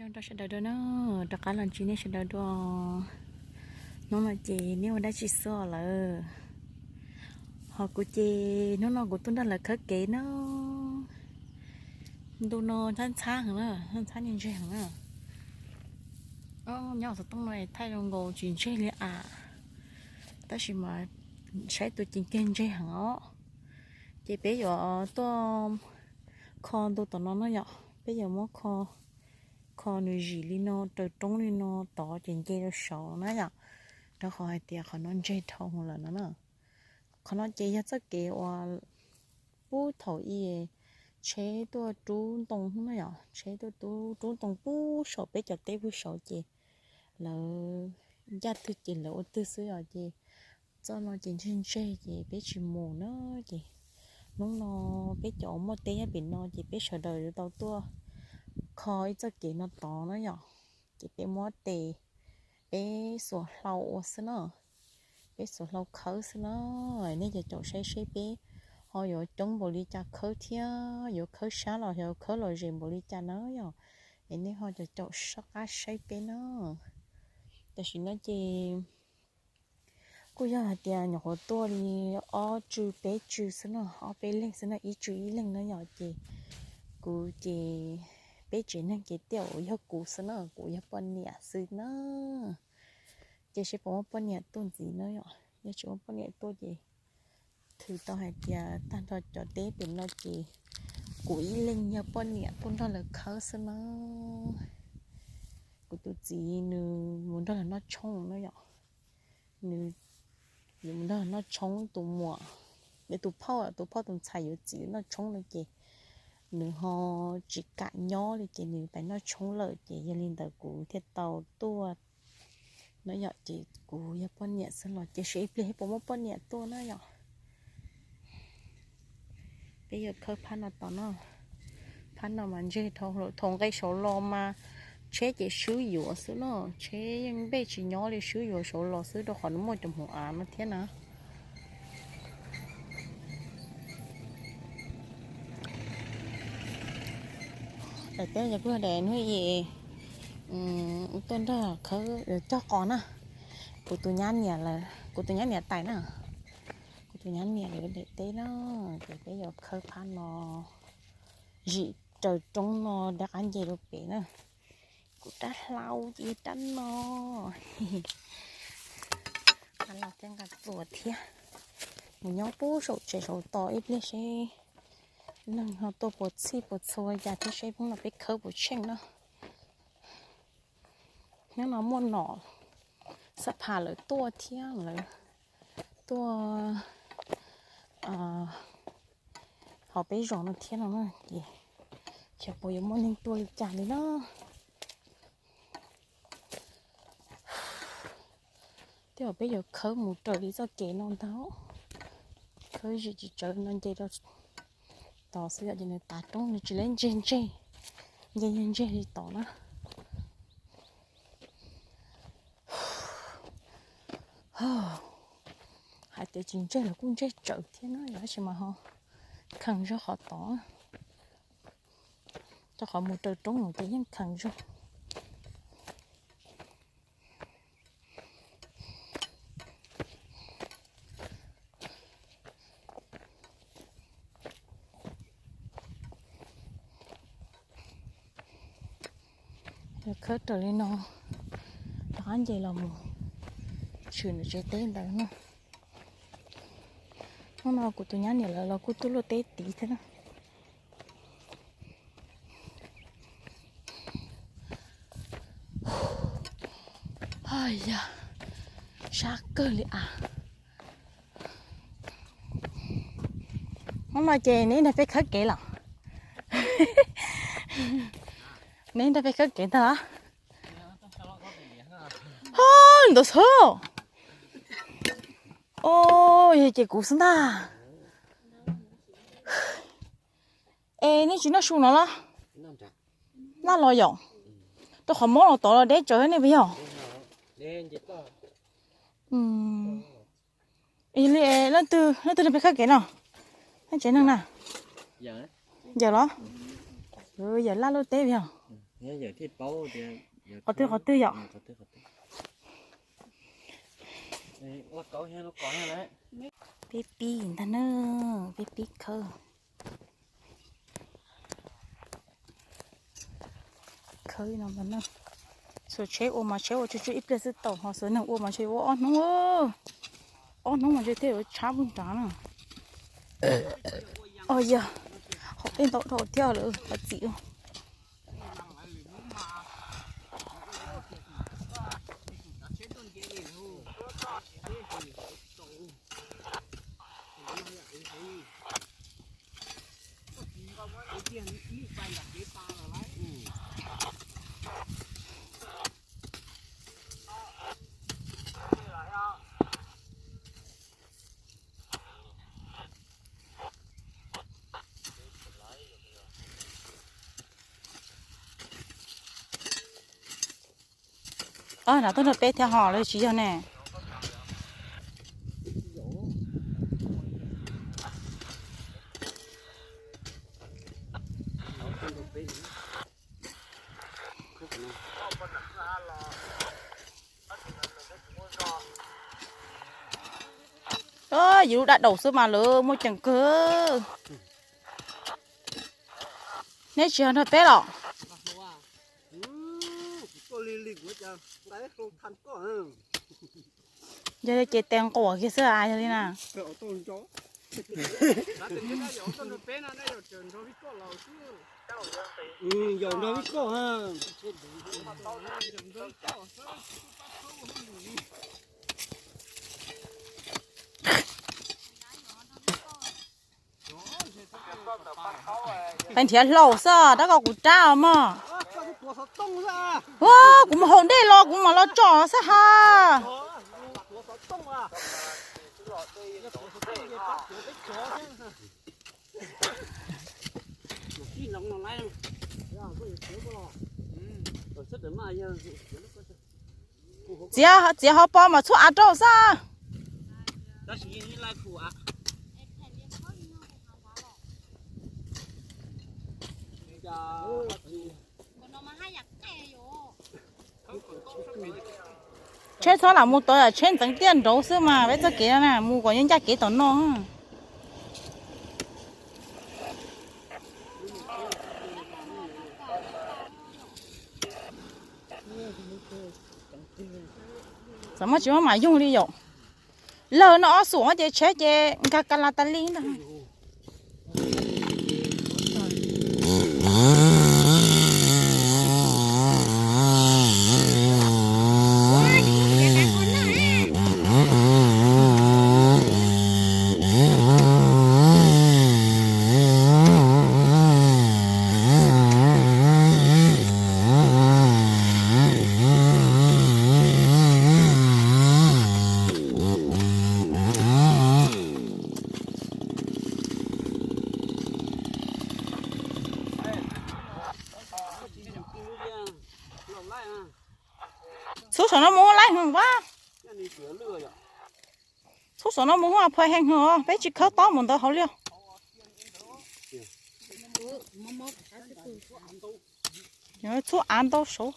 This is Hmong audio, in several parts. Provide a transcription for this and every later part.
Rau sawv daws dua na, rov qab los ntsib nej sawv daws dua. Hnub no ces nej ua dab tsi xwb lawm? Ho kuv ces hnub no kuv tuaj nrog lawv khawb kev na. Ntu no ntxhab ntxhab heev na, ntxhab ntxhab ntseg heev na. Nyob xov tooj no thaij zoo nkaus tsis ntseg li as, tab sis mas saib tus ces kiag ntseg heev os. Ces peb yuav tuaj kho ntu tom no na yom, peb yuav muab kho, kho nws zim li no raws roob li no tod ces nce rau saud na yom, rau qhov hais tias qhov no ntseg dhau lawm no na. Qhov no ces yog txoj kev uas puag thaum ub tsheb tuaj rub ntoo na yom, tsheb tuaj rub ntoo puag saum peb cov teb puag saud ces lawv ncaj twg ces lawv ua twg xwb yom. Ces txoj no ces ntseg ntseg ces peb tsis mus na. Ces hnub no peb cov uas muaj teb nyob pem no ces peb sawv daws yuav tau tuaj kho ib txoj kev no tod na yom. Ces peb muab tes, peb xuas hlau ua xwb na, peb xuas hlau khawb xwb na. Nej cov caum saib seb peb ho yuav coob npaum li cas khawb thiab yuav khawb sab los yuav khawb lom zem npaum li cas na yom. Es nej ho cov caum soj qab saib peb na. Tam sim no ces kuj yog hais tias nyuam qhuav tuaj li ob tsw peb tsw xwb no, ob peb leeg xwb no, ib tsw ib leeg na yom. Ces kuv ces peb tsev neeg ces tej zaum yog kuv xwb na, kuv yog poj niam xwb na. Ces seb puas muaj poj niam tuaj ntxiv na yom, yog tsis muaj poj niam tuaj ces thwm tau hais tias tag nrho cov teb pem no ces kuv ib leeg yog poj niam tuaj nrog lawv khawb xwb na. Kuv tus txiv nws mus nrog lawv noj tshoob na yom. Nws yuav mus nrog noj tshoob, tus muam, tus phauj, tus phauj tus ntxhais yuav txim noj tshoob no ces nws ho tsis kam nyob li ces nws pais noj tshoob lawm ces yog li ntawd kuv thiaj tau tuaj no yom. Ces kuv yog poj niam xwb los ces seb ib pliag puas muaj poj niam tuaj na yom. Peb yuav khawb phab no tos no. Phab no mas ntseg dhau lawm, thaum nqe saud los mas tsheb ces swb yuav xwb no, tsheb yeej npej tsis nyob li, swb yuav saud los xwb rau qhov nws muaj cov hmoov av no thiab na. Daim teb ces kuj yog daim hnub ib tuaj nrog khawb cog qos na. Kuv tus nyab niam lawv, kuv tus nyab niam tais na, kuv tus nyab niam lawv daim teb na, ces peb yuav khawb phab no zim raws roob no rov qab nce rau pem na. Kuv rab hlau ces yog rab no, rab hlau thiab nqa txuas thiab. Mus nyob puag saum tsev saum tos ib pliag seb neeg ho tuaj puas txhij puas txhua cas thiab seb hnub no peb khawb puas tsheej na. Hnub no muaj nom xab phas lawv tuaj thiab, lawv tuaj hauv peb zos no thiab no na, ces xyov puas yuav muaj neeg tuaj li cas li na. Tej zaum peb yuav khawb mus raws li txoj kev no ntag, khawb zim tsis tsawv no nce rau tod xwb yom, ces nws tav roob nws tsis leb ntseg ntseg, nce ntseg ntseg li tod na. Hais tias tsis ntseg los kuj ntseg tsawv thiab na, tab sis mas ho khees zog qhov tod, rau qhov mus raws roob no ces yeej khees zog. Yog khawb raws li no rov qab nce los mus tshwm nram tsev teb ntawd na. Hnub no kuv tus nyab niam lawv los kuj tuaj luaj teb tid thiab na. Yog sab kawg li as. Hnub no ces neb nrog peb khawb kev los? Neb nrog peb khawb kev ntag los? Ho, ntawd xwb. O, yog ces kuv xwb ntag. Es nej tsis noj su no los? Noj los yom. Rau qhov mob los tod los deb tsawv nej puas yog? Li leej twg, leej twg nrog peb khawb kev no? Leej tsev neeg na? Yawm los? Yawm laj luaj teb puas yog? Qhov twg qhov twg yom? Peb pib ntag na, peb pib khawb. Khawb no, xuas tsheb ua mas tsheb ua tsuj tsuj ib pliag xwb tau, ho xuas neeg ua mas ntshe ua ob hnub, ob hnub mas ntshe thiaj yuav tshab puag nrad na. Os yog, hauv tej ntau dhau thiab lawm thov txim. Ob, no tuaj nrog peb thiab ho los tsis yog ne? Yus lub dab daum xwb mas lawv muaj ceem kawg. Neb tsis yog nrog peb los? Yog li ces tes nquam kiag xwb as, yog li na. Peb nrhiav hlau xwb, rab ko kuv rab os mog. Ua, kuv mus haus dej los kuv mam los tsom xwb ha. Txiav, txiav hauv paus mas txhub av rau xwb. Tsheb txhob lam mus tod, tsheb ntxeev tiaj nraud xwb mas peb txoj kev no na mus kom nyob ncaj kev tom no. Txawm muab tsis muab mam yoog li yom. Lawg no ob xuam ces tsheb ces nkag ka la tas li ntag. Txhub saum no mus laib heev as. Txhub saum no mus hu phaj heev heev os, peb tsis khawb tob mus ntawd hauv li. Txhub av ntau saud.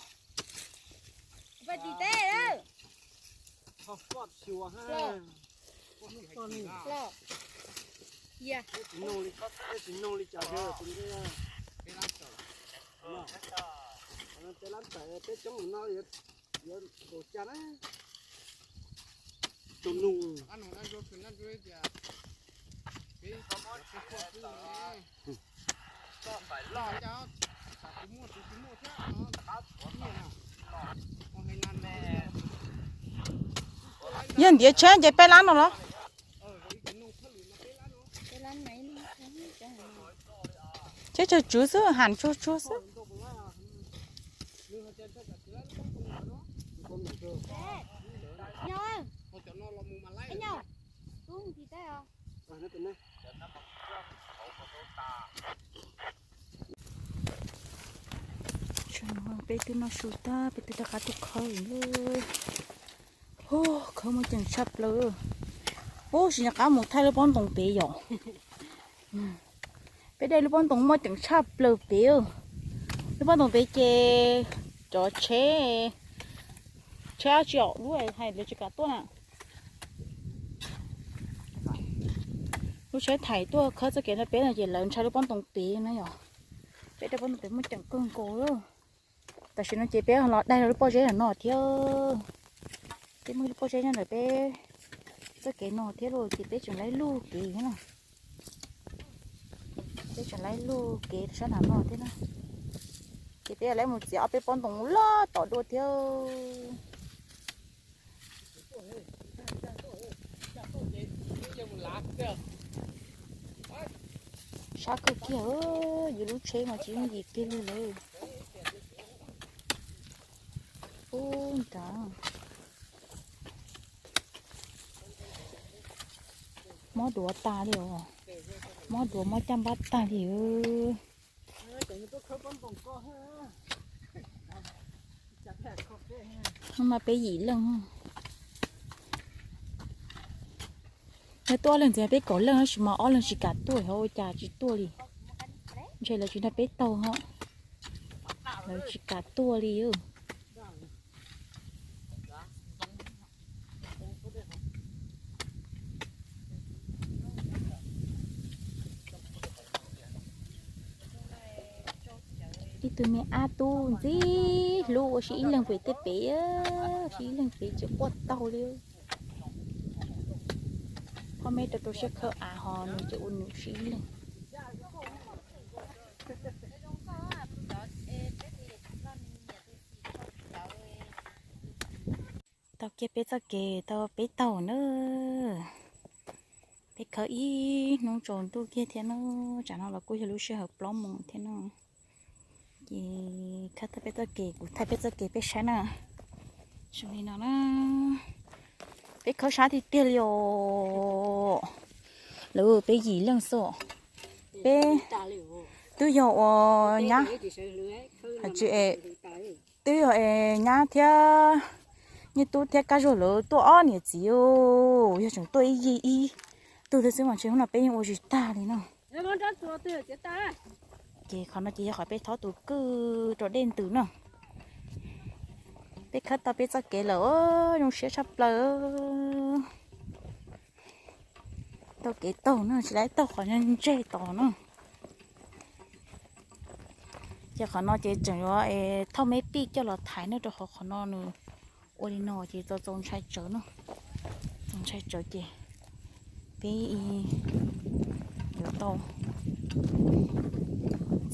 Yog ntiav tsheb ces peb lab no los? Tsheb tsawg tswv xwb, ham tsuag tsuag xwb. Peb twb noj su tag, peb twb rov qab tuaj khawb lawm. Khawb muaj ceem tshaj plaws. Ub, sim rov qab mus thaij lub pob ntoos pem yom. Peb de lub pob ntoos muaj ceem tshaj plaws pem. Pob ntoos pem ces cov tsheb, tsheb ob tsi os lub hais lawv tsis kam tuaj na. Lub tsheb thaiv tuaj khawb txoj kev no peb no ces lawv ntshai lub pob ntoos pem na yom. Peb daim pob ntoos pem muaj ceem kawg nkaus li. Tam sim no ces peb los daig lub pob zeb no thiab. Peb muaj lub pob zeb nyob ntawm peb txoj kev no thiab los ces peb tseem laib lug kev thiab na. Peb tseem laib lug kev sab nram no thiab na. Ces peb yuav laib mus txiav ob peb pob ntoos loj tom dua thiab. Sab kawg kiag, yus lub tsheb mas tsis yooj yim kiag li lawm. Ub nrad, mob duav tag li os, mob duav mob caj npab tag li. Hnub no peb yim leej, nyob tuaj ob leeg ntxiv peb kaum leej tab sis mas ob leeg tsis kam tuaj, ua cas tsis tuaj li. Ntshe lawv tsis nrog peb taug ho, lawv tsis kam tuaj li. Ib tug me ab tub ntxim hlub ua si ib leeg pem tej pem, si ib leeg pem tsis quaj taug li. Ob me rau rau siab khawb av ho nws ces ua nws si ib leeg. Tau kiag peb txoj kev tau peb taug na. Peb khawb ib hnub tsaus ntuj kiag thiab no, tsam no los kuj yog lub sij hawm plaub moos thiab no. Ces khawb tau peb txoj kev, kuv thaij peb txoj kev peb saib na. Zoo li no na, peb khawb sab tiag tiag li os. Lawv peb yim leej xwb, peb twb yog ua nyab, hais tsis, twb yog es nyab thiab, niaj tub thiab kab zuag lawv tuaj ob niam txiv, yog tseem tuaj ib yig ib tug thiab xwb mas ntshe hnub no peb yeej ua tsis tag li no. Ces qhov no ces yog qhov peb thob tus kwj rau dej ntws no. Peb khawb tau peb txoj kev lawm, zoo siab tshaj plaws. Tau kev taug no tsis laib taug qhov ntseg tos no. Ces qhov no ces tseem yuav thauj me pij coj los thaiv no rau qhov qhov no nws ua li no ces txaus txaus ntshai tsawv no. Txaus ntshai tsawv ces peb yuav tau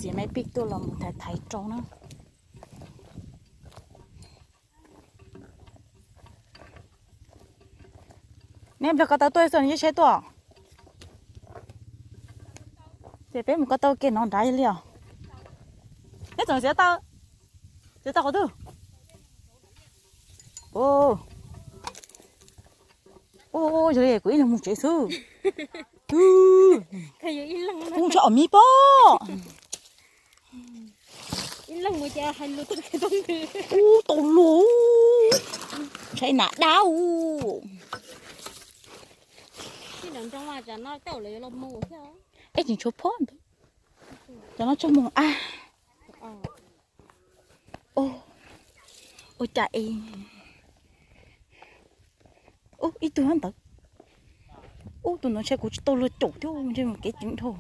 txiav me pij tuaj los mus thaiv thaiv rau na. Neb nplog ko taw tuaj xwb neb tsheb tuaj. Ces peb mus ko taw kiag no nrad li os. Neb tseem txiav taw, txiav taw qhov twg? Ua, yog li kuv ib leeg mus tsev xwb. Ub, tsheb om mi pob. Ub, tau lus. Tsheb nam dab u. Eb, tsis tshua phob ntawd. Cov no tsaug moog a. Ua cas es, ub, ib tug ntawd. Ub, tus no ntshe kuv tsis tau luag caum thiab, ntshe mus kev ceev dhau.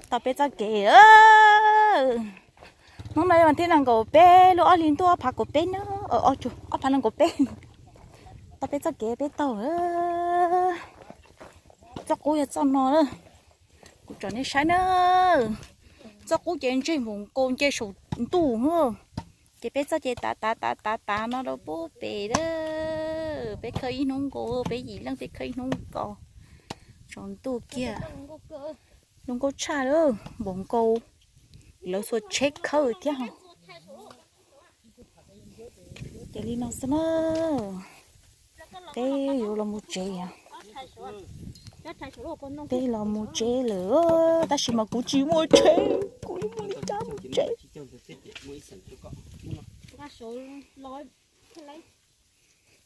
Tau peb txoj kev. Hnub no yog vas thib nees nkaum peb lub ob hlis ntuj ob phav kaum peb na, ob phav nees nkaum peb. Tau peb txoj kev peb taug. Txoj qub yog txoj no, kuv tsom nej saib na. Txoj qub ces ntseg npaum nkaus nce saum ntuj. Ces peb txoj ces tav tav tav tav tav no rau pub pem a. Peb khawb ib hnub nkaus, peb yim leej peb khawb ib hnub nkaus. Saum ntuj kiag. Zoo nkauj tshaj lawm, npaum nkaus lawv xuas tsheb khawb thiab. Ces li no xwb na, peb yuav los mus tsev. Peb los mus tsev lawm, tab sis mas kuv tsis muaj tsheb, kuv yuav mus li cas mus tsev?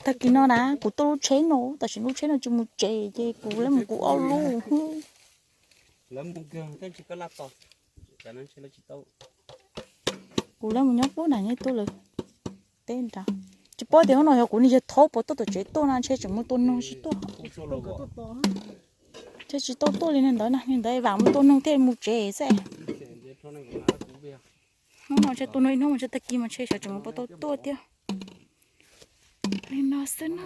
Tag kis no na kuv tuaj lub tsheb no, tab sis lub tsheb no tsis mus tsev ces kuv lawv mus kuv ob lub. Lawv mus kag, tab sis koj laj tos, cas no ntshe lawv tsis tau. Kuv lawv mus nyob pub nram nyob tuaj lawm teb nrad. Tsis paub tias hnub no yog kuv niag yawg thaub puas tuaj tom tsev tuaj na, ntshe tseem mus tua noog tsis tuaj. Ntshe tsis tau tuaj li niag ntawd na, niag ntawd vam mus tua noog thiaj mus tsev xwb. Hnub no ntshe tua noog ib hnub mas ntshe tag kis mas ntshe xyov tseem mus puas tau tuaj thiab. Li no xwb na.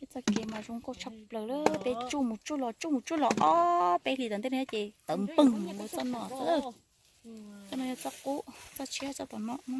Peb txoj kev mas zoo nkauj tshaj plaws lawm, peb tsuj mus tsuj los tsuj mus tsuj los ob peb hlis tom ntej no ces tawv npeeg mus txoj no xwb. Txoj no yog txoj qub, txoj tshiab txoj tom no no.